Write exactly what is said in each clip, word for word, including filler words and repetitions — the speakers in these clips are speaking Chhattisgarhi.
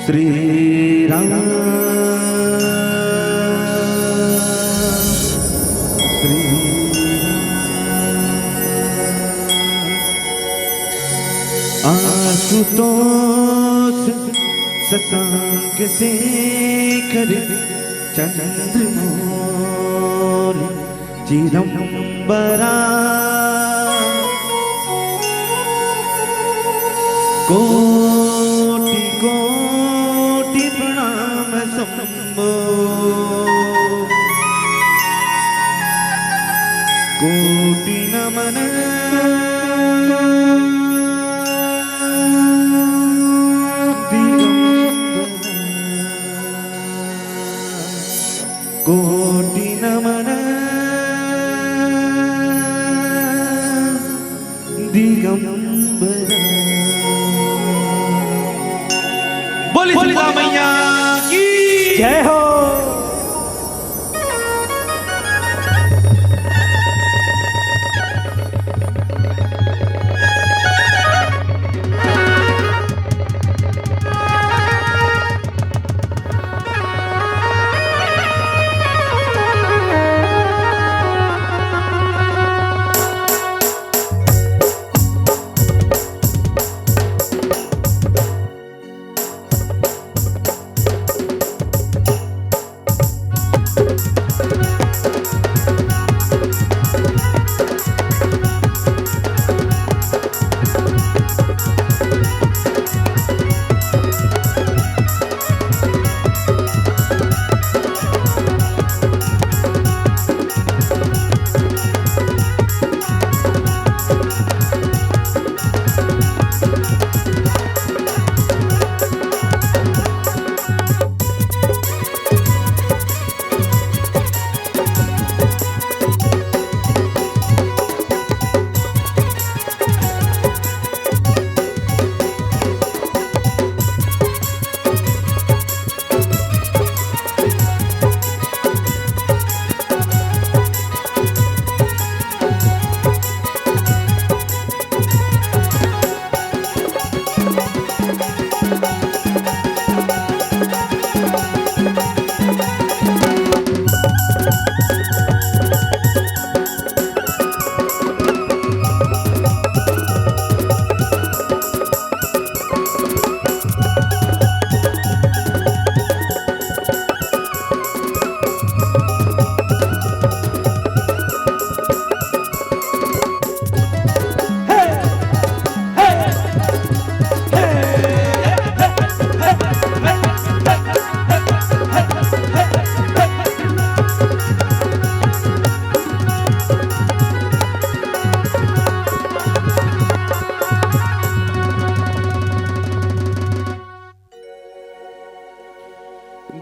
श्री राम, श्री आशुतोष शशांक शेखर चंद्रमौलि चिदंबरा। कोटि कोटि प्रणाम शंभो, कोटि नमन दिगंबरा। कोटि नमन दिगंबरा। बोली सीता मैया की जय हो।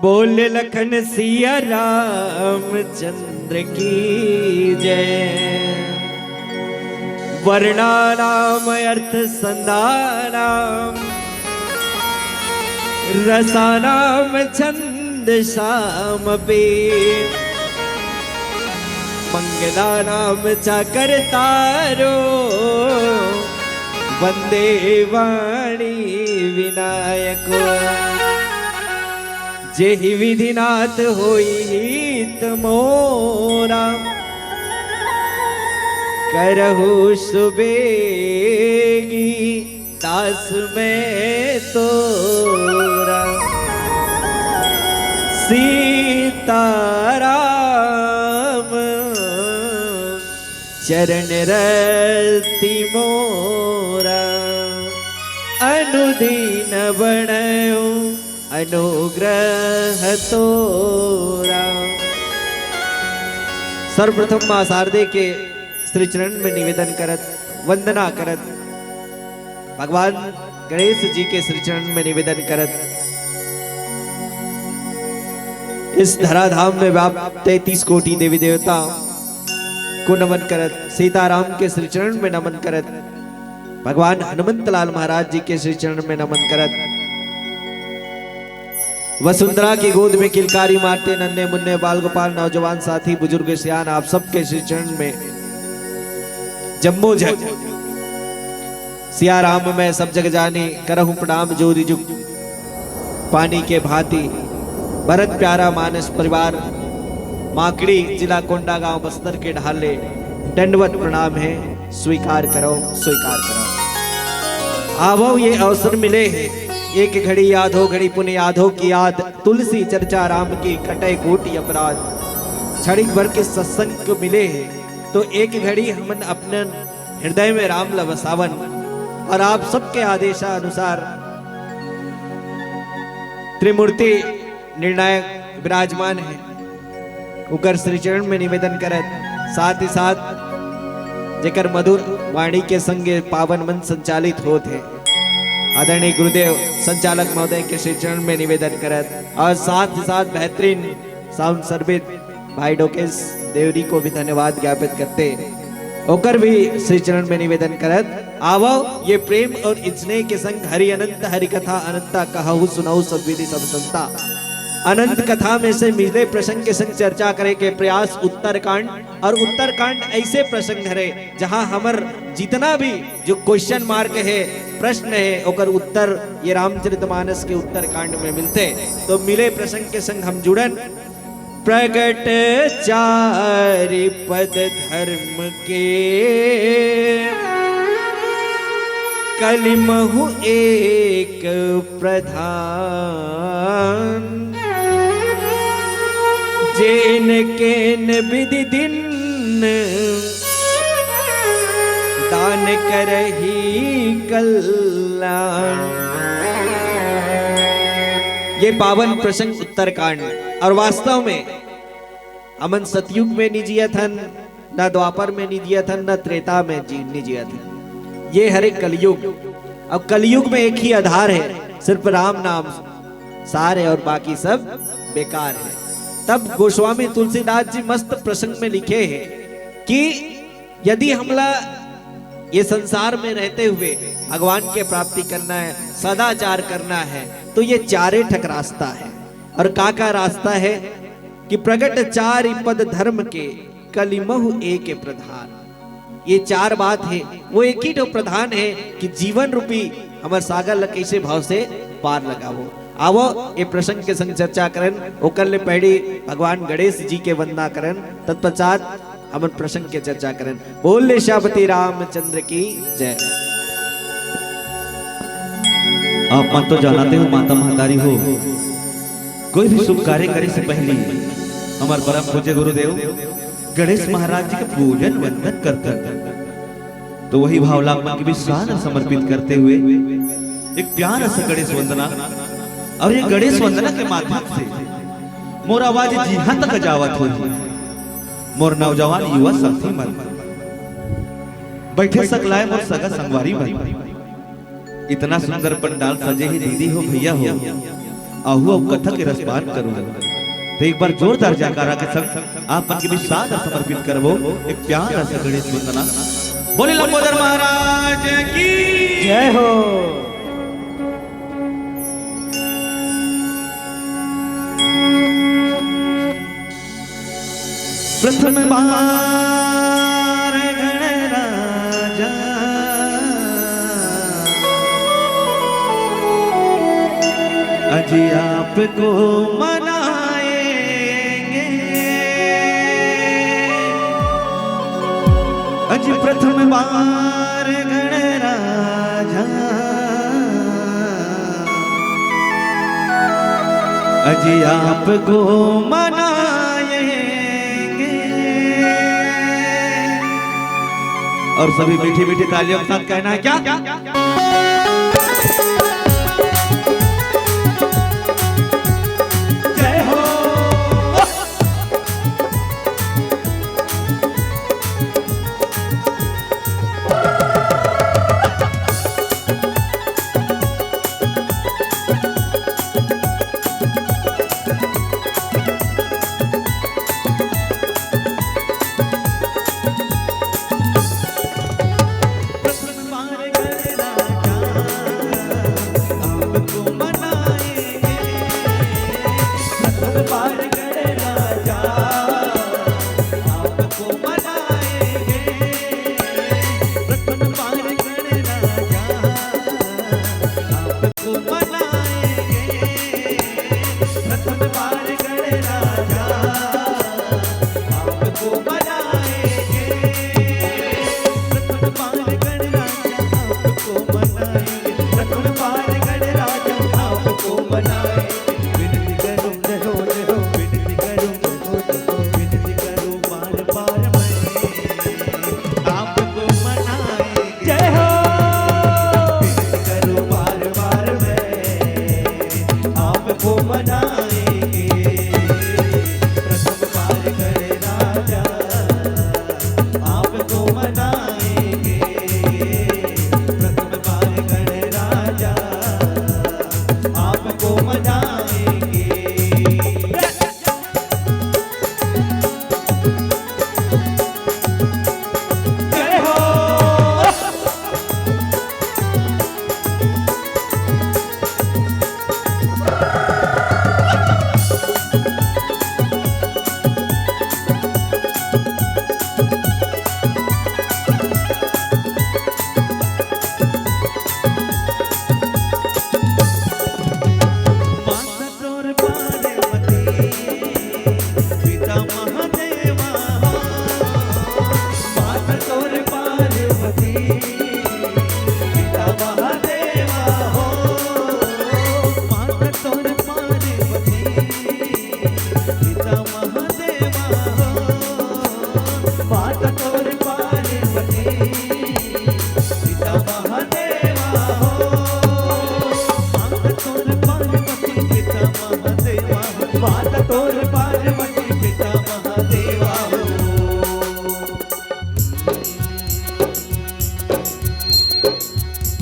बोल लखन सिया रामचंद्र की जय। वर्णानाम अर्थ संधानाम रसानाम छंद सामपि मंगलानाम च कर्तारो वंदे वाणी विनायको। जेहि विधिनाथ होई हित मोरा, करहु सुबेगी दास मैं तोरा। सीताराम चरण रति मोरा, अनुदिन बणउ अनुग्रह तोरा। सर्वप्रथम माँ शारदे के श्री चरण में निवेदन करत, वंदना करत, भगवान गणेश जी के श्री चरण में निवेदन करत, इस धराधाम में व्याप्त तैंतीस कोटि देवी देवता को नमन करत, सीताराम के श्री चरण में नमन करत, भगवान हनुमंत लाल महाराज जी के श्री चरण में नमन करत, वसुंधरा की गोद में किलकारी मारते नन्हे मुन्ने बाल गोपाल, नौजवान साथी, बुजुर्ग सियान, आप सबके श्री चरण में जम्मो जग सिया राम मैं सब जग जानी, करहु प्रणाम जोरि जुग। पानी के भांति भरत प्यारा मानस परिवार माकड़ी, जिला कोंडागांव, बस्तर के ढाले दंडवत प्रणाम हे। स्वीकार करो, स्वीकार करो। आवो ये अवसर मिले हे, एक घड़ी याद हो, घड़ी पुन याद हो कि याद तुलसी चर्चा राम की, कटे कोटि अपराध। क्षणिक भर के सत्संग मिले हे, तो एक घड़ी हमन अपने हृदय में राम ल बसावन। और आप सबके आदेशानुसार त्रिमूर्ति निर्णायक विराजमान हे, उकर श्री चरण में निवेदन करत, साथ ही साथ जेकर मधुर वाणी के संगे पावन मंच संचालित होत हे, आदरणीय गुरुदेव संचालक महोदय के श्री चरण में निवेदन करत, और साथ ही साथ बेहतरीन साउंड सर्विस भाई डोकेश देवरी को भी धन्यवाद ज्ञापित करते, ओकर भी श्री चरण में निवेदन करत, आवो ये प्रेम और स्नेह के संग हरि अनंत हरि कथा अनंता कहहु सुनहु सब विधि सब संता। अनंत कथा में से मिले प्रसंग के संग चर्चा करे के प्रयास उत्तरकांड, और उत्तरकांड ऐसे प्रसंग हरे जहां हमर जितना भी जो क्वेश्चन मार्क हे, प्रश्न हे, ओकर उत्तर ये रामचरितमानस के उत्तरकांड में मिलथे। तो मिले प्रसंग के संग हम जुड़न। प्रगट चारि पद धर्म के, कलिमहु एक प्रधान। जेन केन विधि दिन दान करही कल्याण। ये पावन प्रसंग उत्तरकांड। और वास्तव में हमन सतयुग में नी जियत हन, न द्वापर में नी जियत हन, न त्रेता में जी, नी जियत हन। ये हरे कलयुग। अब कलयुग में एक ही आधार हे, सिर्फ राम नाम सार हे और बाकी सब बेकार हे। तब गोस्वामी तुलसीदास जी मस्त प्रसंग में लिखे हे कि यदि हमला ये संसार में रहते हुए भगवान के प्राप्ति करना हे, सदाचार करना हे, तो ये चारे ठक रास्ता हे। और का का रास्ता हे कि प्रगट चारि पद धर्म के, कलिमहु एक प्रधान। ये चार बात हे, वो एक ही ठो प्रधान हे कि जीवन रूपी हमर सागर ल कइसे भाव से पार लगावो। आवो, ये प्रसंग के संग चर्चा करन, ओकर ले पहली भगवान गणेश जी के वंदना करन, तत्पश्चात हमन प्रसंग के चर्चा करन। बोल ले श्यामपति रामचंद्र की जय। आप मन तो जानते हो, माता महतारी हो, कोई भी शुभ कार्य करे से पहली हमर परम पूज्य गुरुदेव गणेश महाराज जी के पूजन वंदन करथन। तो वही भाव ला आप मन के बीच सादर समर्पित करते हुए एक प्यारा सा गणेश वंदना, और ये गणेश वंदना के माध्यम से मोर आवाज जिहां तक जावत होही, मोर नौजवान युवा साथी मन, बैठे सकलाए मोर सगा संगवारी मन, इतना सुंदर पंडाल सजे हे दीदी हो, भैया हो, आहू अउ कथा के रसपान करू। तो एक बार जोरदार जयकारा के संग आप मन के बीच सादर समर्पित करबो एक प्यारा सा गणेश वंदना। बोले लंबोदर महाराज की जय हो। प्रथम बार गणराजा अजी आपको मनाएंगे। अजी प्रथम बार गणराजा अजी आपको मनाएंगे। और सभी मीठी मीठी तालियों के साथ कहना है क्या? जय हो।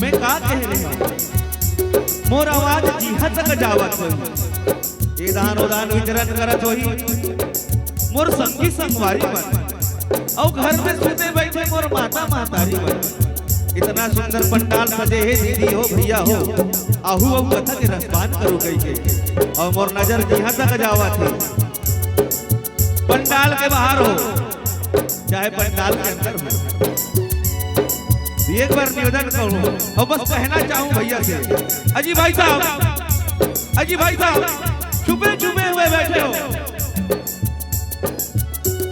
मैं का कह रहे हूँ, मोर आवाज जिहां तक जावत होही, ए दान ओ दान विचरण करत होही, मोर संगी संगवारी मन, अउ घर में सुते बैठे मोर माता महतारी मन, इतना सुंदर पंडाल सजे हे दीदी हो भैया हो, आहू अउ कथा के रसपान करो कहिके, अउ मोर नजर जिहां तक जावत हे, पंडाल के बाहर हो चाहे पंडाल के अंदर हो, एक बार निवेदन करूं अउ बस कहना चाहूं भैया से, अजी भाई साहब, अजी भाई साहब, छुपे छुपे हुए बैठे हो,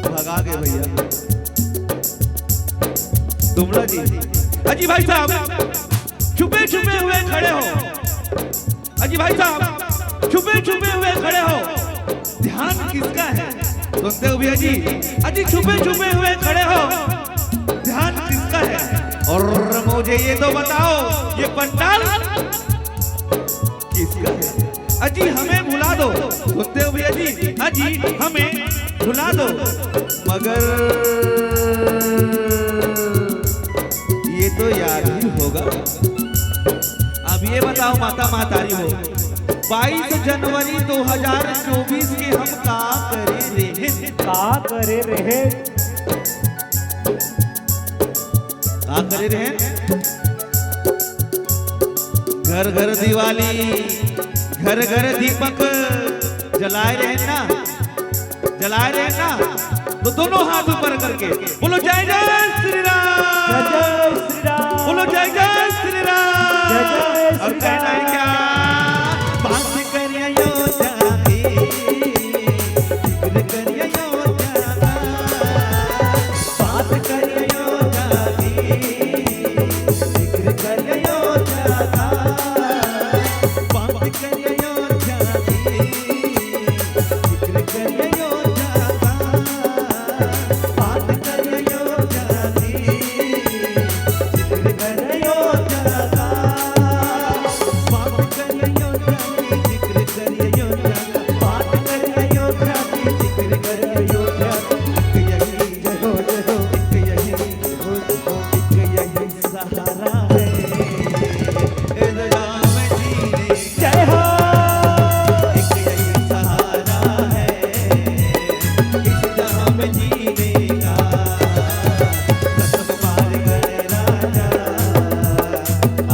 भगा गए भैया। दुमला जी, अजी भाई साहब, छुपे छुपे हुए खड़े हो, अजी भाई साहब, छुपे छुपे हुए खड़े हो, ध्यान किसका है? सुनते हो भैया जी, अजी छुपे छुपे हुए खड़े हो, ध्यान किसका है? और मुझे ये तो बताओ, ये पंडाल किसका है? अजी हमें भुला दो, सुनते हो भैया जी, अजी हमें भुला दो, मगर ये तो याद ही होगा। अब ये बताओ माता महतारी हो, बाईस जनवरी दो हज़ार चउबीस के हम का करे रेहेन? का करे रेहेन? का करे रेहेन? घर घर दिवाली, घर घर दीपक जलाए रेहेन ना, जलाए रेहेन ना, तो दोनों हाथ ऊपर करके बोलो, जय जय श्री राम। जय जय श्री राम। बोलो, जय जय श्री राम। जय जय श्री राम। और कहना है क्या? बात करियो जाती, जिक्र करियो जाता, बात करियो जाती, जिक्र करियो जाता, बात करियो जाती, जिक्र करियो जाता, बात करियो जाती, जिक्र करियो जाता, बात करियो जाती, जिक्र करियो जाता, बात करियो जाती, जिक्र करियो जाता। एक यही जय हो, जय हो, एक यही जय हो, जय हो, एक यही सहारा है। ए राम जी ने जय हो। एक यही सहारा है इस जहां में जीने का। कसम बार गए राजा,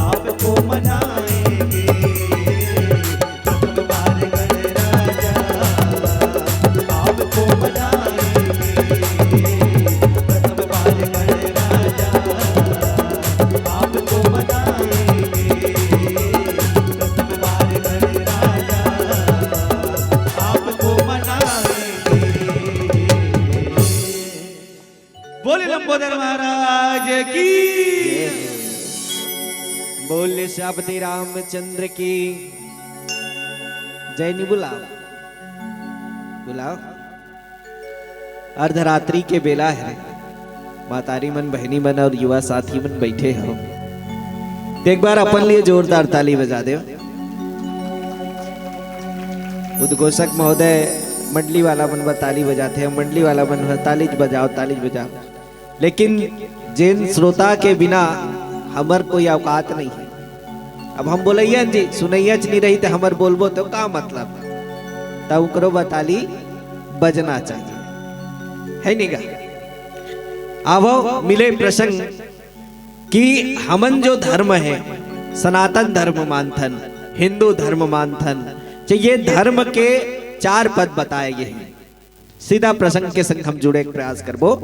आपको मनाएंगे। कसम बार गए राजा, आपको मनाएंगे। कसम बार गए राजा, आपको मनाएंगे। कसम बार गए राजा, आपको मनाएंगे। बोले लंबोदर महाराज की। बोले श्यापति रामचंद्र की जय। नहीं बुलाओ, बुलाओ। अर्धरात्रि के बेला है, मातारी मन, बहिनी मन और युवा साथी मन बैठे हो, तो एक बार अपन लिए जोरदार ताली बजा दो। उद्घोषक महोदय, मंडली वाला मन बर ताली बजाते हैं, मंडली वाला मन बर ताली बजाओ, ताली बजाओ। लेकिन जेन श्रोता के बिना हमर कोई औकात नहीं है। अब हम बोलैया जी, सुनैया च नहीं रही तो हमर बोलबो तो का मतलब? तब ओकरो बर ताली बजना चाहिए, है नहीं गा? आवो मिले प्रसंग कि हमन जो धर्म है, सनातन धर्म मानथन, हिंदू धर्म मानथन, तो ये धर्म के चार पद बताए गए हैं। सीधा प्रसंग के संग हम जुड़े के प्रयास करबो।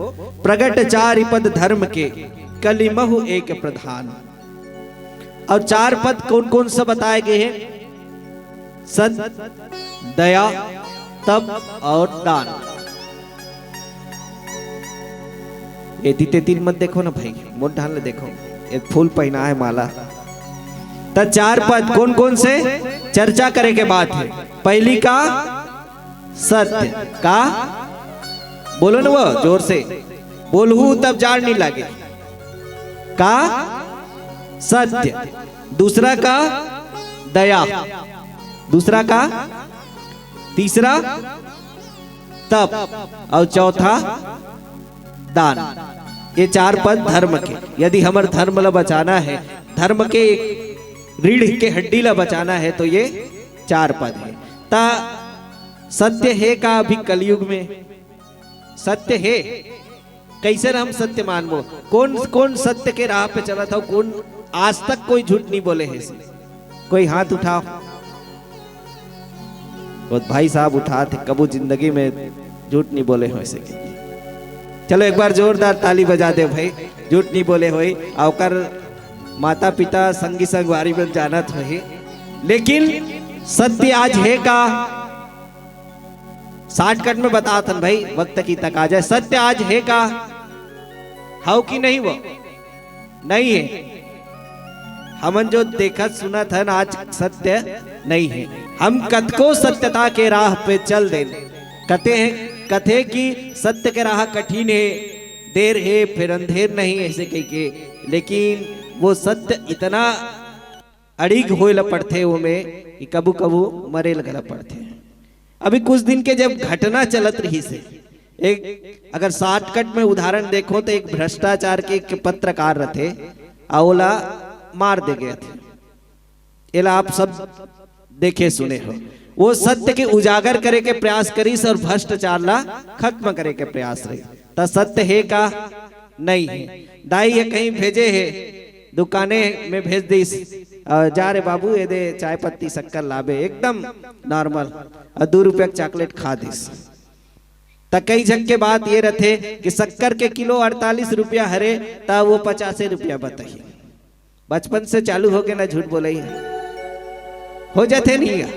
प्रगट चारि पद धर्म के, कलि महु एक प्रधान। और चार पद कौन कौन सा बताए गए हैं? सत, दया, तप और दान। एती तेती मत देखो ना भाई, मोर ढाल ले देखो, एक फूल पहना है माला। त चार पद कौन कौन से चर्चा करे के बात है? पहली का सत्य का, बोलो ना वो जोर से, बोलहू तब जाड़ नहीं लागे। का सत्य, दूसरा का दया, दूसरा का, तीसरा तप और चौथा दान। ये चार पद धर्म के। यदि हमर धर्म ला बचाना है, धर्म के एक रीढ़ के हड्डी ला बचाना है, तो ये चार पद है। ता सत्य है का अभी कलयुग में? सत्य है। कैसे हम सत्य मानबो? कौन कौन सत्य के राह पे चलत हो? कौन आज तक कोई झूठ नहीं बोले है? कोई हाथ उठाओ। वो भाई साहब उठा थे, कबू जिंदगी में झूठ नहीं बोले हो ऐसे के। चलो एक बार जोरदार ताली बजा दे भाई, झूठ नहीं बोले होई। आ ओकर माता पिता संगी संगवारी में जानत होही, लेकिन सत्य आज है का? शॉर्टकट में बतात हन भाई, वक्त की तकाजा है। सत्य आज है का? हव कि नहीं वो? नहीं है। हमन जो देखत सुनत हन, आज सत्य नहीं है। हम कतको सत्यता के राह पे चल देन। कथे हैं, कथे कि सत्य के राह कठिन है, देर है फिर अंधेर नहीं, ऐसे कह के। लेकिन वो सत्य इतना अड़िग होए ला पड़थे ओमे कि कभू कभू मरे ला घला पड़थे। अभी कुछ दिन के जब घटना चलत रहिस हे, एक अगर शॉर्टकट में उदाहरण देखो तो एक भ्रष्टाचार के एक पत्रकार रथे, आ ओला मार दे गए थे। एला आप सब देखे सुने हो। वो सत्य के उजागर करे के प्रयास करिस और भ्रष्टाचार ला खत्म करे के प्रयास रहिस। त सत्य हे का? नहीं है। दाई हे कहीं भेजे हे दुकाने में भेज दिस, अ, जा रे बाबू, ये दे चाय पत्ती शक्कर लाबे, एकदम नॉर्मल, अउ दू रुपया के चॉकलेट खा दिस। त कई झक के बात ये रथे कि शक्कर के किलो अड़तालीस रुपया हरे, त वो पचासे रुपया बताही। बचपन से चालू हो गए ना झूठ बोलई, हो जाथे नहीं गा?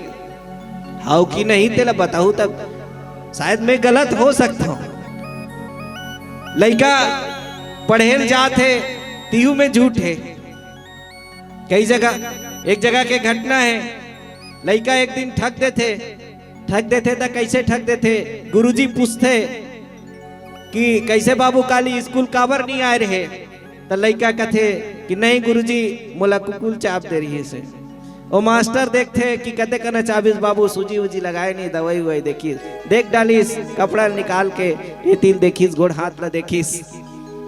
हव कि नहीं तेला बताहू तब शायद मैं गलत हो सकता हूँ। लइका पढ़े ल जात हे, तिहू में झूठ हे। कई जगह, एक जगह के घटना है, लइका एक दिन ठग देथे, ठग देथे त कैसे ठग देथे? गुरुजी पूछथे कि कैसे बाबू काली स्कूल काबर नहीं आए रहे? त लइका कथे कि नहीं गुरुजी, मोला कुकुर चाब दे रहिस हे। ओ मास्टर देखथे कि कते कना चाबिस बाबू, सूजी उजी लगाए नहीं, दवाई उवाई देखिस, देख डालिस, कपड़ा निकाल के ये तिल देखिस, गोड़ हाथ ला देखिस,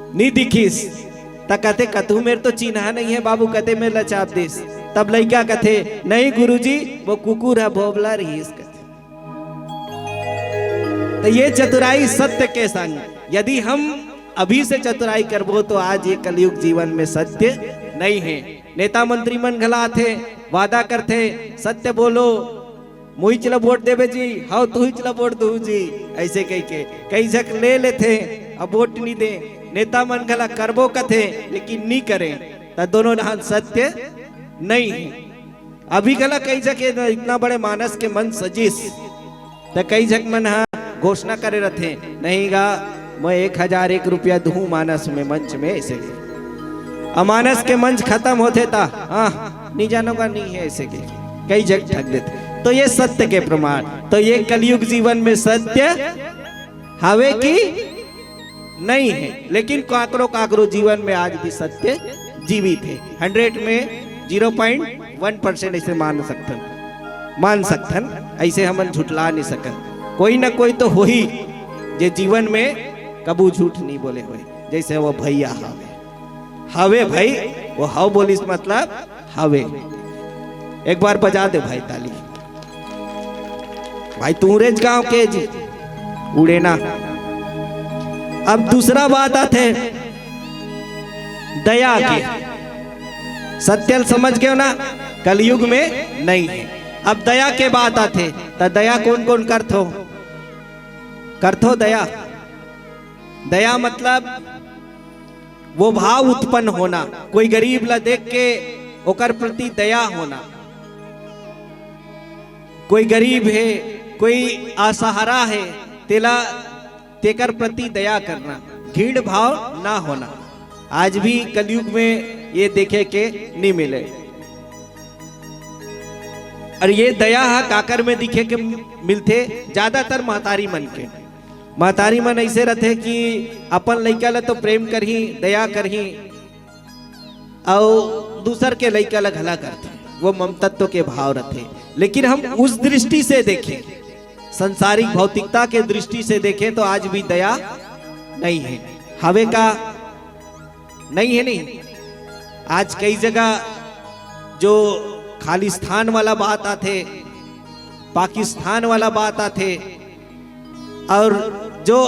नहीं दिखिस। त कथे कतहू मेर तो चिन्हा नहीं है बाबू, कते मेर ला चाब दिस। तब लइका कथे, नहीं गुरुजी, वो कुकुर ह भोबला रहिस कथे। त ये चतुराई सत्य के संग, यदि हम अभी से चतुराई करबो तो आज ये कलयुग जीवन में सत्य नहीं है। नेता मंत्री मन घला आथे, वादा करथे, सत्य बोलो, मुहिच ला वोट देबे जी, हव तुहिच ला वोट दूहू जी, ऐसे कह के कई झक ले लेथे, अब वोट नहीं दे। नेता मन घला करबो कथे लेकिन नहीं करे, त दोनों डहान सत्य नहीं है। अभी घला कई झक इतना बड़े मानस के मंच सजिस, त कई झक मन ह घोषणा करे रथे, नहीं गा, मैं एक हजार एक रुपया दूहूं मानस में, मंच में, ऐसे। अमानस के मंच खत्म होथे त, हाँ, नहीं जानोगा, नहीं है, ऐसे के कई झक ठग देथे। तो ये सत्य के प्रमाण, तो ये कलयुग जीवन में सत्य हवे कि नहीं है, लेकिन काकरो काकरो जीवन में आज भी सत्य जीवित है। हंड्रेड में जीरो पॉइंट वन परसेंट ऐसे मान सकथन, मान सकथन, ऐसे हमन झुटला नहीं सकन। कोई ना कोई तो होही जे जीवन में कबू झूठ नहीं बोले होए, जैसे वो भैया हवे। हवे भाई, वो हव बोलिस मतलब हवे। एक बार बजा दे भाई ताली। भाई तूरेज गांव के जी उड़े ना। अब दूसरा बात आथे दया के। सत्य ल समझ गए ना, कलयुग में नहीं है। अब दया के बात आथे, त दया कौन कौन करथो? करथो दया? दया मतलब वो भाव उत्पन्न होना, कोई गरीब ला देख के ओकर प्रति दया होना। कोई गरीब है, कोई असहारा है, तेला, तेकर प्रति दया करना, घृण भाव ना होना। आज भी कलयुग में ये देखे के नहीं मिले। और ये दया ह काकर में दिखे के मिलथे? ज्यादातर महतारी मन के। महतारी मन ऐसे रथे कि अपन लइका ला तो प्रेम करही, दया करही, अउ दूसर के लइका ला घला करथे, वो ममतत्व के भाव रथे। लेकिन हम उस दृष्टि से देखें, संसारिक भौतिकता के दृष्टि से देखें तो आज भी दया नहीं है। हवे का? नहीं है, नहीं। आज कई जगह जो खालिस्तान वाला बात आथे, पाकिस्तान वाला बात आथे, और जो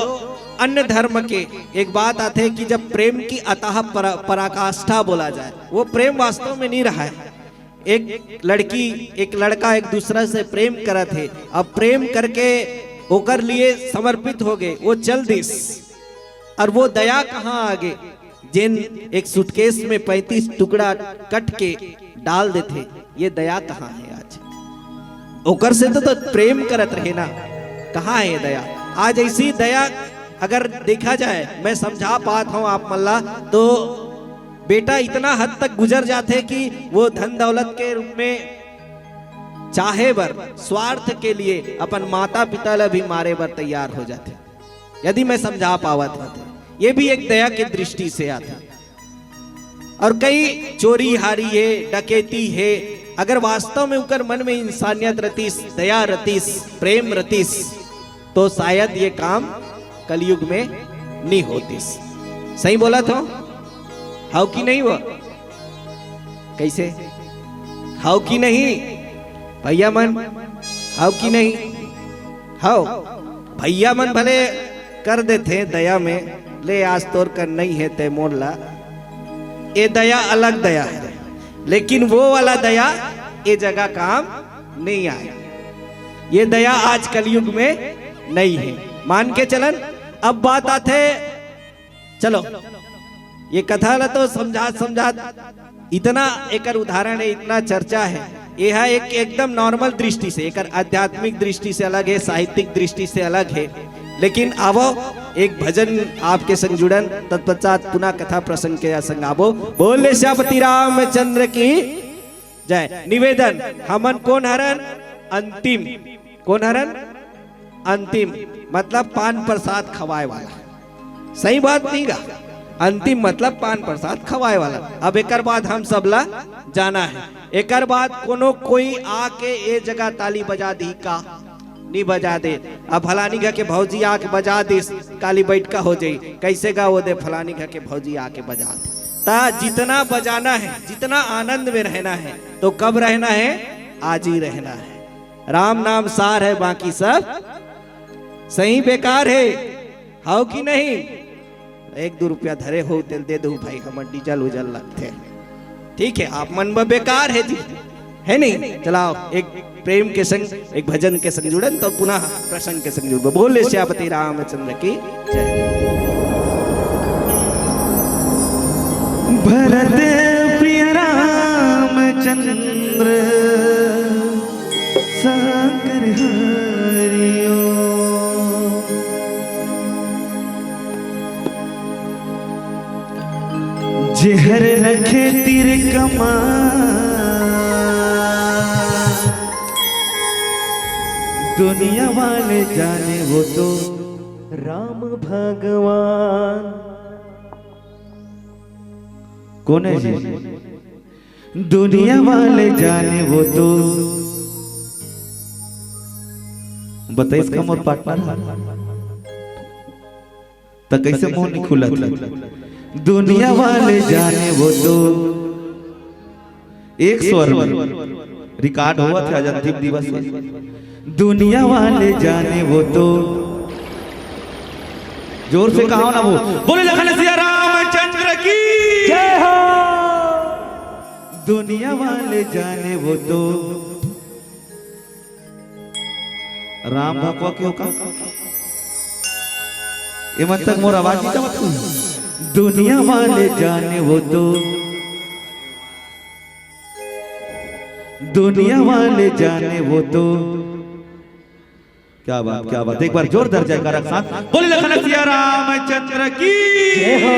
अन्य धर्म के एक बात आथे कि जब प्रेम की अथाह परा-, पराकाष्ठा बोला जाए, वो प्रेम वास्तव में नहीं रहा है। एक लड़की, एक लड़का एक दूसरा से प्रेम करत हे, अब प्रेम करके ओकर लिए समर्पित हो गए, वो चल दिस, और वो दया कहाँ आ गे? जेन एक सूटकेस में पैंतीस टुकड़ा कट के डाल देथे, ये दया कहाँ है आज? ओकर से तो, तो प्रेम करत रहे ना, कहाँ है ये दया? आज ऐसी दया अगर देखा जाए, मैं समझा पात हूँ आप मन ला, तो बेटा इतना हद तक गुजर जाथे कि वो धन दौलत के रूप में चाहे बर, स्वार्थ के लिए अपन माता पिता ला भी मारे बर तैयार हो जाथे। यदि मैं समझा पावत हूँ तो ये भी एक दया के दृष्टि से आथे। और कई चोरी हारी हे, डकैती हे, अगर वास्तव में उकर मन में इंसानियत रतिस, दया रतिस, प्रेम रतिस, तो शायद ये काम कलयुग में नहीं होतिस। सही बोलत हूँ? हव कि नहीं वो? कैसे? हव कि नहीं भैया मन? हव कि नहीं? हव। भैया मन भले कर देथे दया में, ले आज तोर कर नहीं है ते मोर ला, ये दया अलग दया है, लेकिन वो वाला दया ये जगह काम नहीं आए। ये दया आज कलयुग में नहीं है। मान के चलन, अब बात आथे, चलो, ये कथा ला तो समझात समझात इतना एकर उदाहरण है, इतना चर्चा है। ये है एक एकदम नॉर्मल दृष्टि से, एकर आध्यात्मिक दृष्टि से अलग है, साहित्यिक दृष्टि से अलग है। लेकिन आवो, एक भजन आपके संग जुड़न, तत्पश्चात पुनः कथा प्रसंग के संग आबो। बोले श्यापति रामचंद्र की जय। निवेदन, हमन कौन हरन? अंतिम। कौन हरन? अंतिम, मतलब पान प्रसाद खवाए वाला। सही बात नहीं गा? अंतिम मतलब पान प्रसाद खवाए वाला। अब एकर बाद हम सब ला जाना है। एकर बाद कोनो कोई आके ए जगह ताली बजा दी का? नहीं बजा दे। अब फलानी घर के भौजी आके बजा दिस, काली बैठका हो जाई। कैसे गा वो दे फलानी घर के भौजी आके बजा दे। ता जितना बजाना है, जितना आनंद में रहना है, तो कब रहना है? आज ही रहना है। राम नाम सार है, बाकी सब सही बेकार है। हव कि नहीं? एक दो रुपया धरे हो, तेल दे दो भाई, हमर डीजल उजल लगथे। ठीक है, आप मन बर बेकार है जी, है नहीं? चलाओ, एक प्रेम के संग, एक भजन के संग जुड़न, तो पुनः प्रसंग के संग जुड़बो। बोले श्यापति रामचंद्र की जय। भरत प्रिय रामचंद्र सागर हरिओ। जेहर रखे तिर कमा, दुनिया वाले जाने वो तो राम भगवान। कौन है जी? दुनिया वाले जाने वो तो, बताइस का मोर पार्टनर, त कैसे मुंह नहीं खुलत है? दुनिया वाले जाने वो तो, एक स्वर में रिकॉर्ड होवत है आज अंतिम दिवस है। दुनिया वाले जाने वो तो, जोर से कहो ना वो, बोले लखन सिया रामचंद्र की जय हो। दुनिया वाले जाने वो तो राम भकुआ के हो का? एमन तक मोर आवाज नहीं जावत हुई। दुनिया वाले जाने वो तो, दुनिया वाले जाने वो तो। क्या बात, क्या बात। एक बार जोरदार जयकारा के साथ बोले लखन सिया रामचंद्र की जय हो।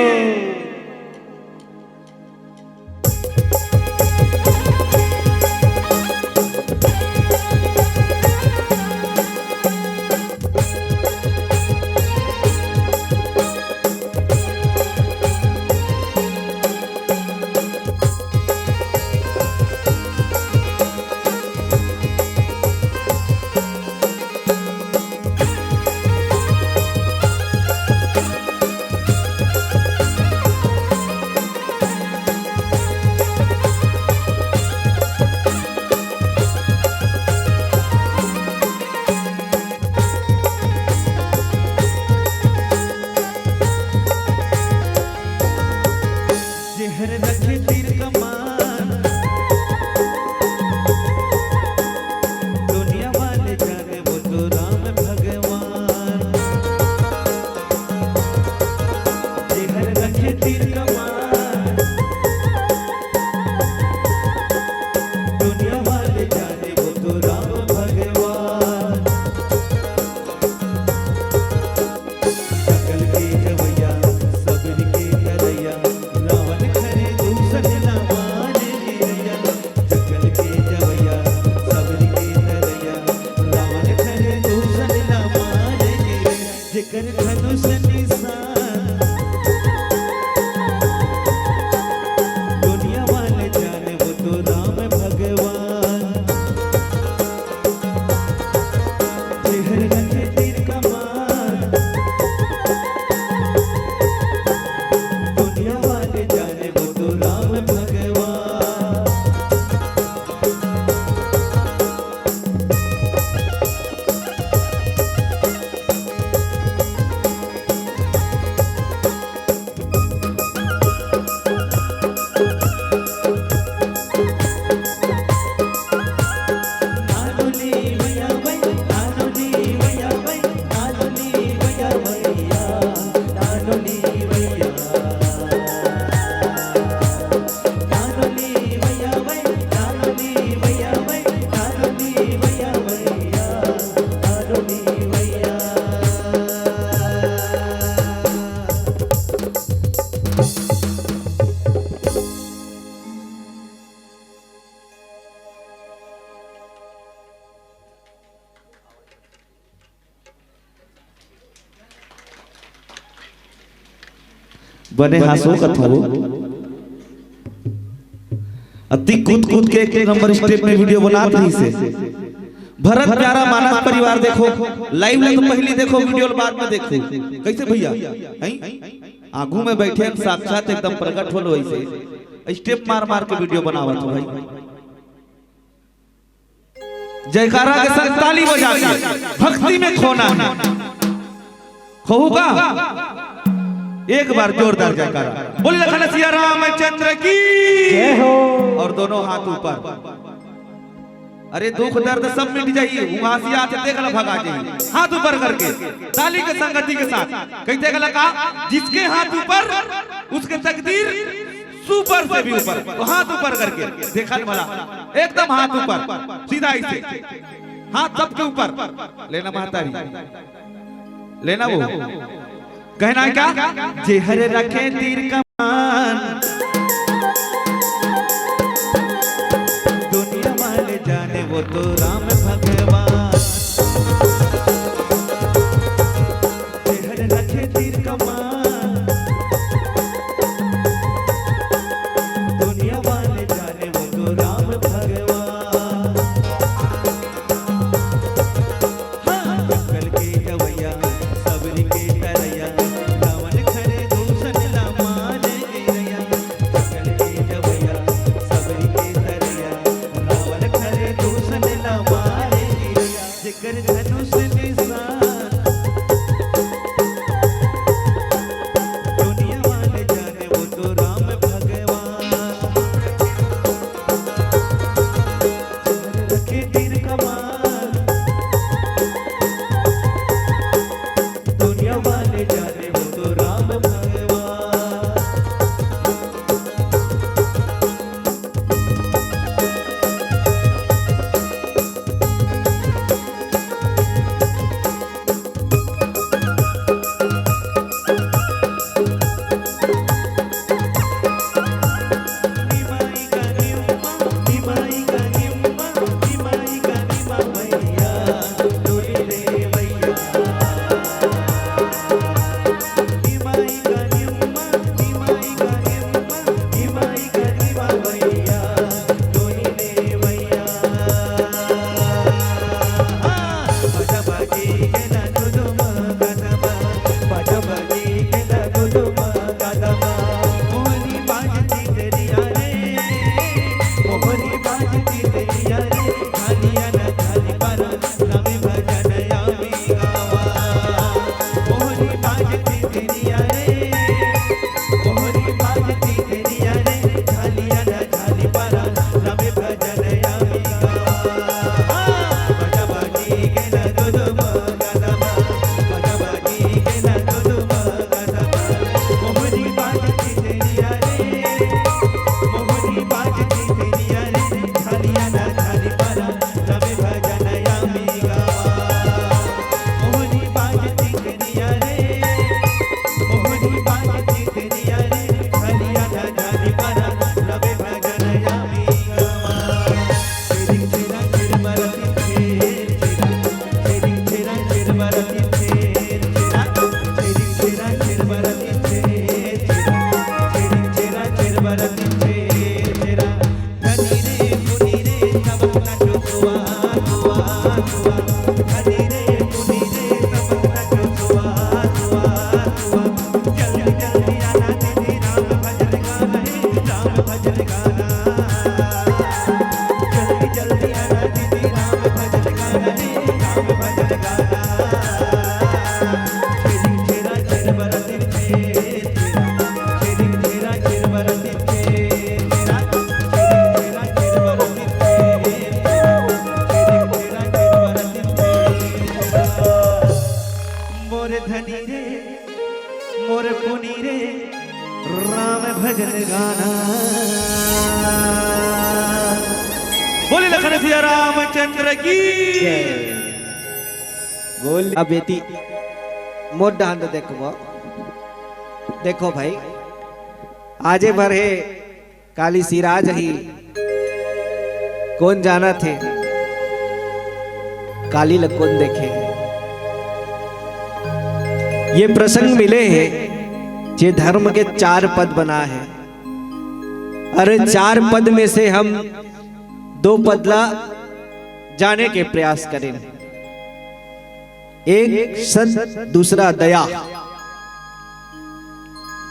बने हासो कथो। अति कूद कूद के एक नंबर स्टेप में वीडियो बनात रहिसे। भरत प्यारा मानस परिवार देखो, लाइव ला तो पहली देखो, वीडियो ला बाद में देखो। कैसे भैया? हैं? आगू में बैठे हैं, साक्षात एकदम प्रकट होलो ऐसे। स्टेप मार मार के वीडियो बनावत हो भाई। जयकारा के संग ताली बजा के भक्ति में खोना है। खोहू का? एक बार जोरदार जयकारा। बोल लखन सिया रामचंद्र की। जय हो। और दोनों हाथ ऊपर। अरे दुख दर्द सब मिट जाई, उंघासी आथे देख ला भगा जाई। हाथ ऊपर करके ताली के संगति के साथ कह देख ला का, जिसके हाथ ऊपर उसके तकदीर सुपर से भी ऊपर। तो हाथ ऊपर करके देखा न भला, एकदम हाथ ऊपर, सीधा ऐसे, हाथ सबके ऊपर। लेना महतारी, लेना वो। कहना है क्या? जेहर रखे तीर कमान, दुनिया वाले जाने वो तो राम भगवान। जेहर रखे तीर कमान, दुनिया वाले जाने वो तो राम भगवान। हाँ, जंगल के जवैया, सबरी के तरैया, रावण खड़े दूषण ला मारे गिरैया। जंगल के जवैया, सबरी के तरैया, रावण खड़े दूषण ला मारे गिरैया। जेकर धनुष निशान, दुनिया वाले जाने वो तो राम भगवान। रखे तीर कमान, दुनिया वाले जाने वो तो राम भगवान। मोर धनी रे, मोर पुनी रे, राम भजन गाना। बोले लखन सिया रामचंद्र की। बोल। अब एती मोर डहान तो देखो, देखो भाई, आजे भर हे काली सिराज ही कोन जानत हे, काली ल कोन देखे हे। ये प्रसंग मिले हे जे धर्म के चार पद बना है, अरे चार पद में से हम दो पद ला जाने के प्रयास करें। एक सत, दूसरा दया।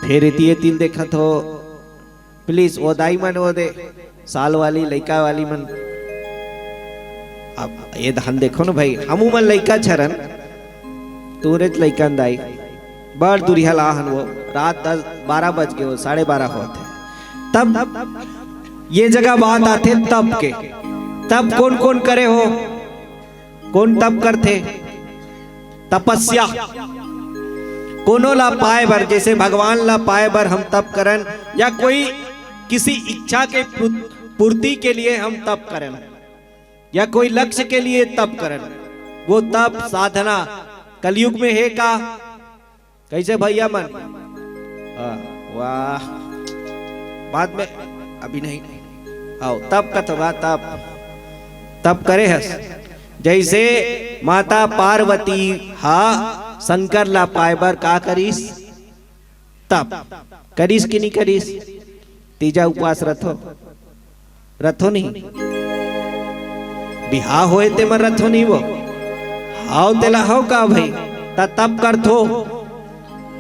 फेर एती एती ल देखत हो, प्लीज, वो दाई मन, वो दे साल वाली, लइका वाली मन। अब ये धान देखो ना भाई, हमू मन लइका छरन, तोरेच लइकन दाई, बड़ दुरिहा लाहन वो, रात दस बारह बज गए, वो साढ़े बारह होत है। तब ये जगह बात आथे तप के। तप कौन कौन करे हो? कौन तप करथे? तपस्या। कोनो ला पाए बर, जैसे भगवान ला पाए बर हम तप करन, या कोई किसी इच्छा के पूर्ति के लिए हम तप करन, या कोई लक्ष्य के लिए तप करन, वो तप साधना कलयुग में है का? कैसे भैया मन? हाँ, वाह। बाद में, अभी नहीं। आओ, तप कथवा, तप, तप करे हस। जैसे माता पार्वती हा शंकर ला पाए बर का करिस? तप। करिस कि नहीं करिस? तीजा उपवास रथो, रथो नहीं? बिहाव होए ते मन रथो नहीं वो? हाव तेला हाव का भाई? त तप करथो,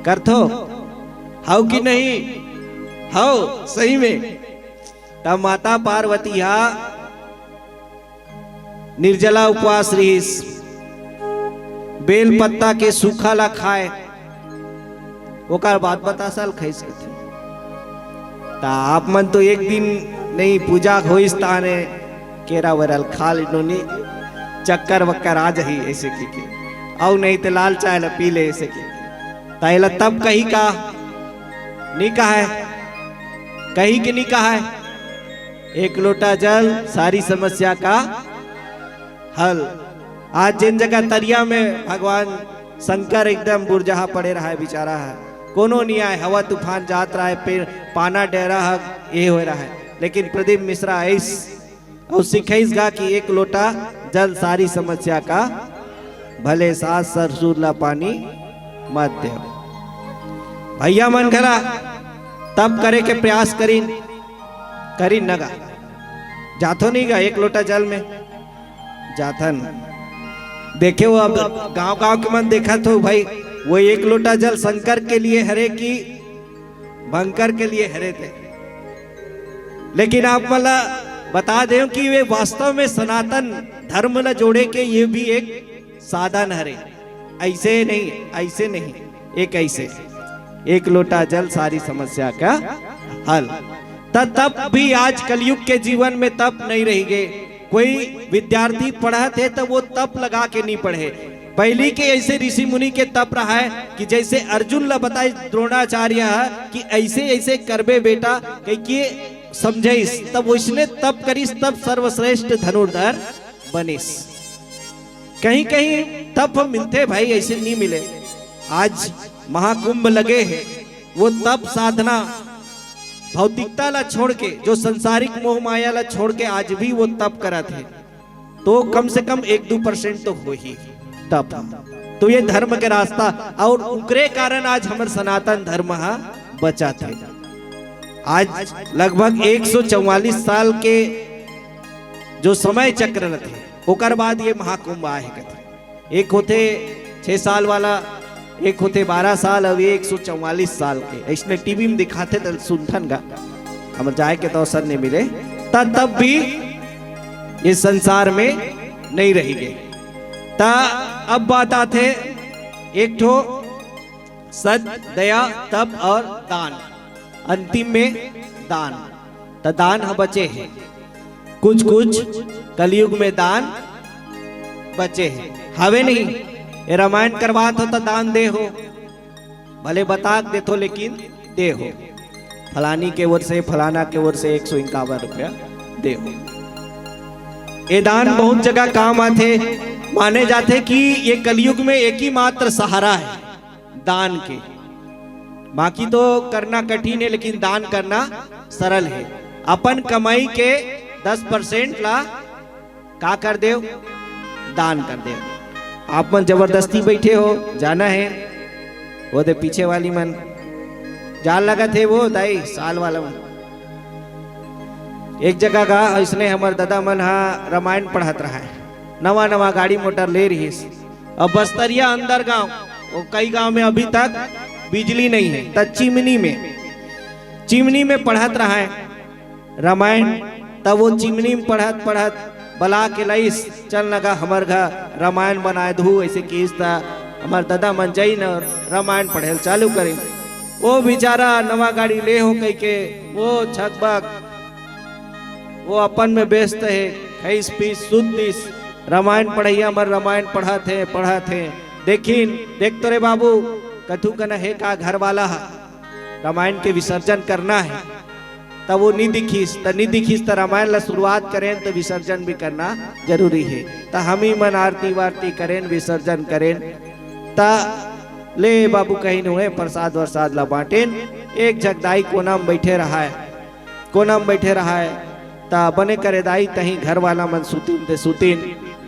करथो, हाव कि नहीं? हाव, सही में। त माता पार्वती हा निर्जला उपवास रहिस, बेल पत्ता के सूखा ला खाए, ओकर बाद बतासा ल खाइस कथे। त आप मन तो एक दिन नहीं पूजा होइस ताने केरा वेरा ल खा लेनो नी, चक्कर वक्कर आ जाही ऐसे कहिके, अउ नहीं ते लाल चाय ला पी ले ऐसे कहिके। त एला तप कही का? नी कहाय, कही के नी कहाय? एक लोटा जल, सारी समस्या का हल। आज जेन जगह तरिया में भगवान शंकर एकदम बुरजहा पड़े रहा है, बेचारा है, कोनो नहीं आए, हवा तूफान जात रहा है, पेड़ पाना डेरा ह, ये हो रहा है, लेकिन प्रदीप मिश्रा आइस अउ सिखाइस गा कि एक लोटा जल सारी समस्या का, भले सास ससुर ला पानी मत देव। भैया मन घला तप करे के प्रयास करिन, करिन न गा, जाथो नहीं गा एक लोटा जल में? जाथन। देखे हो, अब गांव गांव के मन देखत हो भाई, वो एक लोटा जल शंकर के लिए हरे कि भंकर के लिए हरे थे। लेकिन आप मन ला बता दें कि वे वास्तव में सनातन धर्म ला जोड़े के ये भी एक साधन हरे। ऐसे नहीं, ऐसे नहीं, एक ऐसे, एक लोटा जल सारी समस्या का हल। त तप भी आज कलयुग के जीवन में तप नहीं रही गए। कोई विद्यार्थी पढ़त हे त वो तप लगा के नहीं पढ़े। पहली के ऐसे ऋषि मुनि के तप रहा है कि जैसे अर्जुन ला बताए द्रोणाचार्य ह कि ऐसे ऐसे करबे बेटा, कहिके समझाइस, तब वैसने तप करिस, तब सर्वश्रेष्ठ धनुर्धर बनिस। कहीं कहीं तप मिलथे भाई, ऐसे नहीं मिले। आज महाकुंभ लगे हे, वो तप साधना भौतिकता ला छोड़ के, जो संसारिक मोह माया ला छोड़ के आज भी वो तप करत हे, तो कम से कम एक दो परसेंट तो हो ही तप। तो ये धर्म के रास्ता, और उकरे कारण आज हमर सनातन धर्म हा बचत हे। आज लगभग एक सौ चौवालीस साल के जो समय चक्र रथे, ओकर बाद ये महाकुंभ आए हे कथे। एक होथे छह साल वाला, एक होथे बारह साल, अउ एक सौ चौवालीस साल के। ऐसने टीवी में दिखाथे त सुनथन गा, हमर जाए के तो अवसर नहीं मिले। त तब भी ये संसार में नहीं रही गए। त अब बात आथे एक ठो सत, दया, तप और दान। अंतिम में दान। त दान ह बचे हे, कुछ कुछ कलयुग में दान बचे हे। हवे नहीं, ये रामायण करवात हो त दान दे हो, भले बता के देथो लेकिन दे हो। फलानी के ओर से, फलाना के ओर से एक सौ इक्यावन रुपया दे हो। ये दान बहुत जगह काम आथे। माने जाथे कि ये कलयुग में एक ही मात्र सहारा है दान के। बाकी तो करना कठिन है, लेकिन दान करना सरल है। अपन कमाई के दस परसेंट ला का कर देव, दान कर देव। आप मन जबरदस्ती बैठे हो, जाना है, वो दे पीछे वाली मन जान लगत हे वो दाई, साल वाला मन। एक जगह गा, अइसने हमर ददा मन ह रामायण पढ़त रहय, नवा नवा गाड़ी मोटर ले रिहिस। अब बस्तरिया अंदर गांव, वो कई गांव में अभी तक बिजली नहीं है, त चिमनी में, चिमनी में पढ़त रहय रामायण। तब वो चिमनी में पढ़त पढ़त बला के लइस, "चल न गा, हमर घर रामायण बनाए दहू," ऐसे किस त हमर ददा मन जइन और रामायण पढ़े ल चालू करिन। वो बेचारा नवा गाड़ी ले हो कहि के वो छकबक, वो अपन में व्यस्त हे, खइस पीस सुत दिस। रामायण पढ़इया मन रामायण पढ़त हे, पढ़त हे। देखिन, "देख तो रे बाबू, कथू कना हे का घर वाला ह, रामायण के विसर्जन करना हे।" त वो नी दिखिस, त नी दिखिस त रामायण ला शुरुआत करेन त विसर्जन भी करना जरूरी हे। त हमी मन आरती वारती करेन, विसर्जन करेन। त ले बाबू कहिन हुए, प्रसाद वरसाद ला बांटेन। एक झक दाई कोना म बइठे रहय, कोना म बइठे रहय। त बने करे दाई, तहीं घर वाला मन सुतिन ते सुतिन,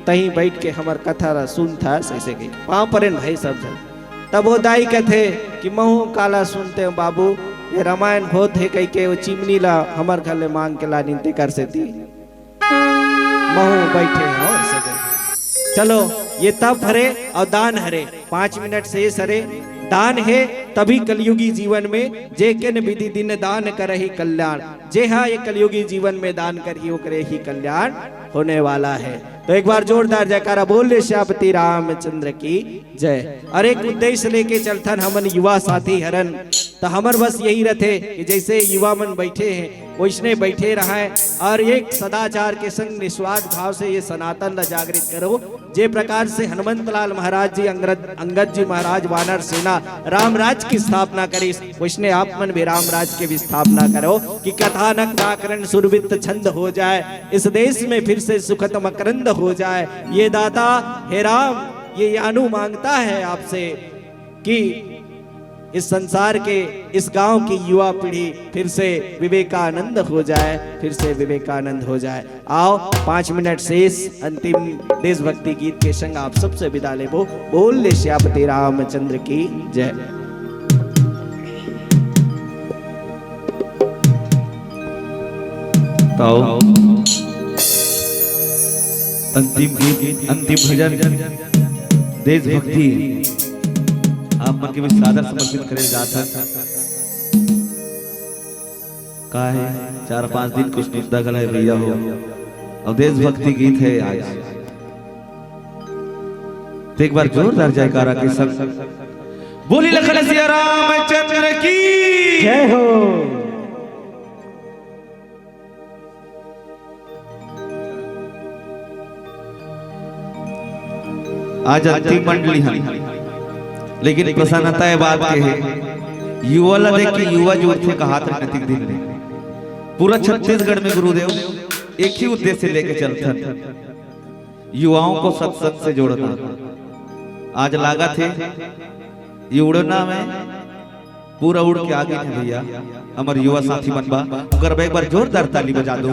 तहीं बइठ के हमर कथा ला सुनथस, अइसे कहि पाँव परेन भाई सब झन। तब वो दाई कथे कि महूं काला सुनतेंव बाबू, ये रामायण होत हे कहि के वो चिमनी ला हमर घर ले मांग के लानिन तेकर सेती महूं बइठे हंव अइसे कहि। चलो, ये तप हरे अउ दान हरे, पाँच मिनट शेष हरे। दान हे तभी कलयुगी जीवन में, "जे किन विधि दिन दान करहि कल्याण।" जे हा ये कलयुगी जीवन में दान करही, ओकरे ही कल्याण होने वाला है। तो एक बार जोरदार जयकारा बोल ले श्यापति रामचंद्र की जय। और एक उद्देश्य लेके चलथन हमन युवा साथी हरन, त हमर बस यही रथे कि जइसे युवा मन बइठे हें, वइसने बइठे रहय और एक सदाचार के संग निस्वार्थ भाव से ये सनातन ला जागृत करो। जे प्रकार से हनुमंत लाल महाराज जी, अंगद, अंगद जी महाराज वानर सेना राम राज की स्थापना करिस, वइसने आप मन भी राम राज के भी स्थापना करो कि कथानक व्याकरण सुरवित्त छंद हो जाए, इस देश में फिर से सुखद मकरंद हो जाए। ये दाता हे राम, ये यानू मांगता है आपसे कि इस संसार के, इस गांव की युवा पीढ़ी फिर से विवेकानंद हो जाए, फिर से विवेकानंद हो जाए। आओ, पाँच मिनट शेष अंतिम देशभक्ति गीत के संग आप सबसे विदा लेबो। बोल ले श्यापति रामचंद्र की जय। ताओ, अंतिम गीत, अंतिम भजन देशभक्ति आप मन के बीच सादर समर्पित करे जात हे। का हे, चार पांच दिन कुछ निंदा घला हे भैया हो, अब देशभक्ति गीत हे आज, तो एक बार जोरदार जयकारा के संग बोली लखन सिया रामचंद्र की जय हो। आज अंतिम मंडली हन, लेकिन प्रसन्नता ये बात के हे, युवा ला देख के युवा जुड़थे कहात रहिन अतेक दिन ले। पूरा छत्तीसगढ़ में गुरुदेव एक ही उद्देश्य लेके चलथन, युवाओं को सत्संग से जोड़ना। आज लागत हे, ये उड़ना में पूरा उड़ के आगे हे भैया, हमर युवा साथी मन बा, ओकर बर एक बार जोरदार ताली बजा दो।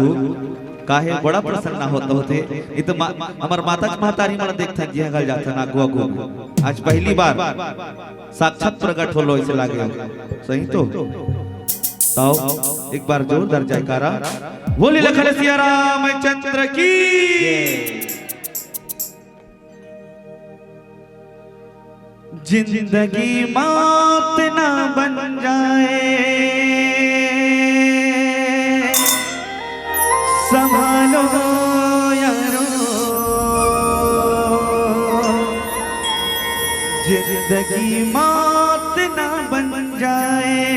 काहे बड़ा प्रसन्न होत होथे, इत मा-, हमर माता के महतारी मन देखथन, जिहां घर जाथन, आगू आगू में। आज पहली बार साक्षात प्रकट होलो, ऐसे लागे हो। सही तो? ताओ, एक बार जोरदार जयकारा। बोली लखन सिया रामचंद्र की। जिंदगी मौत ना बन जाए, संभालो यारो। जिंदगी मौत ना बन जाए,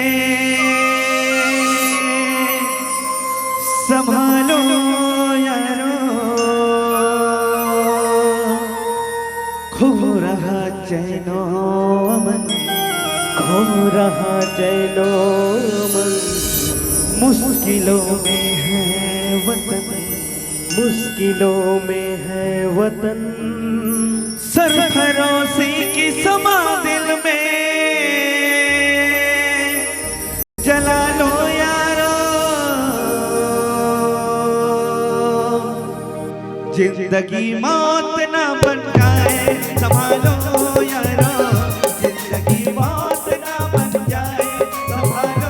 संभालो यारो। खो रहा चैनो अमन, खो रहा चैनो अमन। मुश्किलों में है वतन, मुश्किलों में है वतन। सरफरोशी की समा दिल में जला लो यारो। जिंदगी मौत ना बन जाए, संभालो यारो। जिंदगी मौत ना बन जाए, संभालो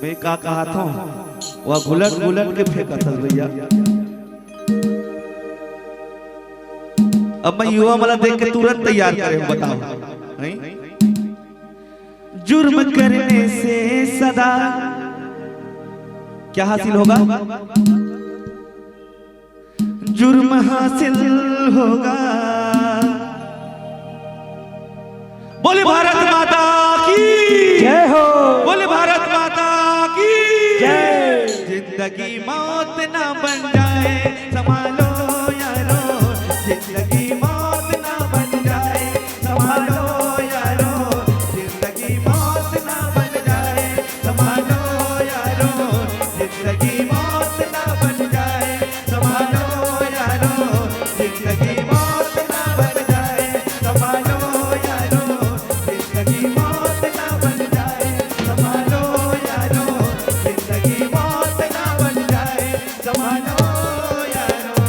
मैं का कहत हूँ, वह घुलट घुलट के फेंकत हस भैया। अब मैं युवा मन ला देख के तुरंत तैयार करे हूँ, बताओ, हैं? जुर्म करने से सदा क्या हासिल होगा? जुर्म हासिल होगा। बोले भारत माता की। जय हो। बोले भारत माता की। जय। जिंदगी मौत ना बन जाए, संभालो यारो। जिंदगी मौत ना बन जाए, संभालो यारो। जिंदगी मौत ना बन जाए, संभालो यारो। जिंदगी मौत ना बन जाए, संभालो यारो। जिंदगी मौत ना बन जाए, संभालो यारो। जिंदगी मौत ना बन जाए, संभालो यारो। जिंदगी मौत ना बन जाए, संभालो यारो।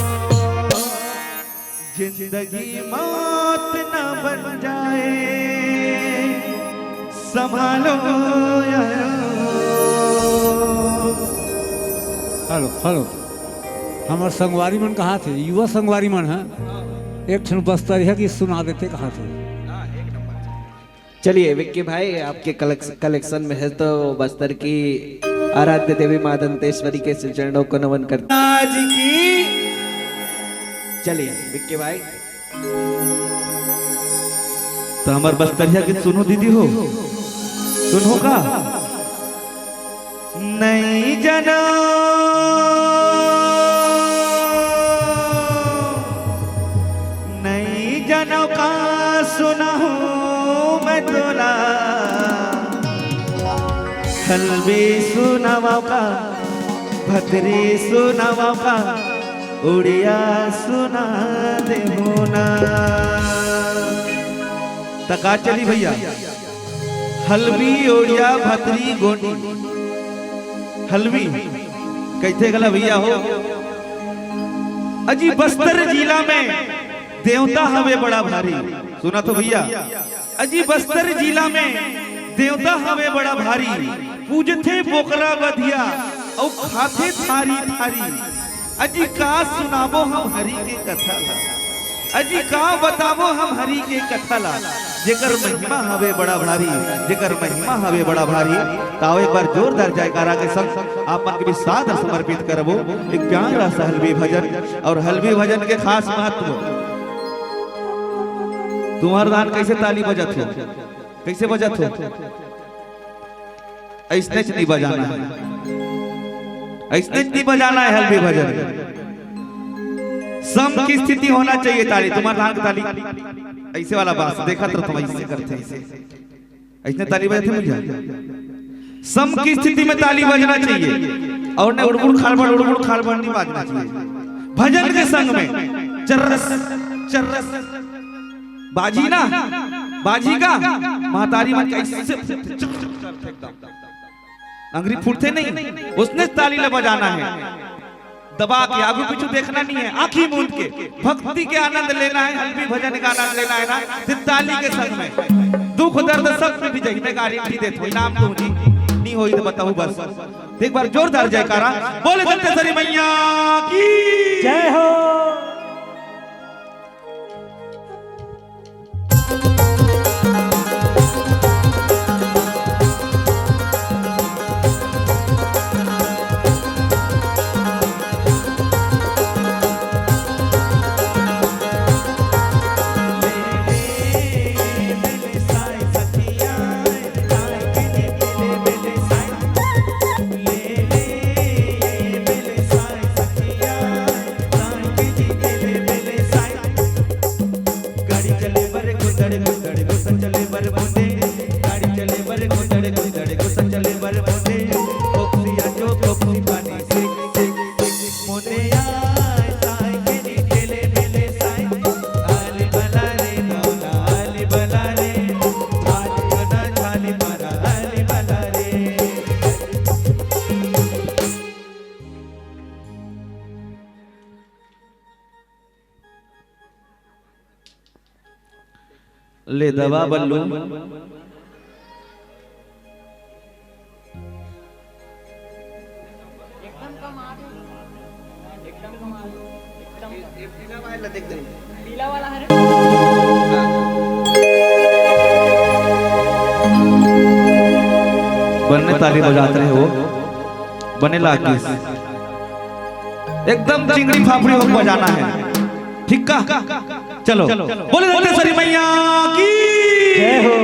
जिंदगी मौत ना बन जाए, संभालो यारो। Hello, hello. हमर संगवारी मन कहाँ थे? युवा संगवारी मन है, एक ठन बस्तरिया गीत सुना देते, कहाँ थे? चलिए विक्की भाई, आपके कलेक्श-, कलेक्शन में है तो बस्तर की आराध्य देवी माँ दंतेश्वरी के श्री चरणों को नमन करते हैं। आज की। चलिए विक्की भाई, तो हमर बस्तरिया गीत सुनो दीदी हो, सुनो का? नई जनों, नई जनों का सुनाहूँ मैं तोला। हलबी सुनावा का, भतरी सुनावा का, उड़िया सुना देहू ना। त का चली भैया? हलबी, ओड़िया, भतरी, गोंडी। हलबी कहिथे गला भैया हो, अजी बस्तर जिला में देवता हवे बड़ा भारी। सुना तो भैया, अजी बस्तर जिला में देवता हवे बड़ा भारी। पूजथे बोकरा बधिया अउ खाथे थारी थारी। अजी का सुनाबो हम हरि के कथा ला, अजी का बताबो हम हरि के कथा ला। जेकर महिमा हवे बड़ा भारी, जेकर महिमा हवे बड़ा भारी। ताओ एक बार जोरदार जयकारा के संग आप मन के भी सादर समर्पित करबो एक प्यारा सा हलबी भजन। और हलबी भजन के खास महत्व, तुम्हर दान कैसे ताली बजत हो, कैसे बजत हो? ऐसने च नहीं बजाना है, ऐसने च नहीं बजाना है हलबी भजन। सम की स्थिति होना चाहिए ताली, तुम्हारा धान की ताली ऐसे वाला बात देखा तो तुम ऐसे करते हैं, ऐसे, ऐसने ताली बजाते हैं भैया। सम की स्थिति में ताली बजना चाहिए और नहीं उड़बुड़ खाड़बड़, उड़बुड़ खाड़बड़ नहीं बजना चाहिए। भजन के संग में चर्रस चर्रस बाजी ना, बाजी का महतारी मन कैसे फूटथे, चक, चक, चक, एकदम अंगरी फूटथे नहीं, उसने ताली ला बजाना है। दबा के आगू पीछू देखना नहीं है, आंखी मूंद के भक्ति के आनंद लेना है, हलबी भजन का आनंद लेना है ना, तो ताली के संग में दुख दर्द सब मिट जाही। मैं गारंटी देत हूँ, इनाम दूं जी, नहीं होई तो बताऊं बस। एक बार जोरदार जयकारा बोले दंतेश्वरी मैया की। जय हो। गाड़ी चले बर गुदड़ गुदड़, गुस्सा चले बर बोले। गाड़ी चले बर गुदड़ गुदड़, गुस्सा चले बर बोले। कोक्सिया जो कोक्सी पानी से, से, से। मोने आय ताय के नी ठेले मेले साय। आली बला रे नौला, आली बला रे। आली बना झाली मारा, आली बला रे। ले दवा बल्लू। एकदम कमाल, एकदम। पीला वाला है रे। बने ताली बजात रहे हो, बने लागिस। एकदम चिंगड़ी फाफड़ी हो बजाना है, ठीक का? चलो, बोले दंतेश्वरी मैया की। जय हो।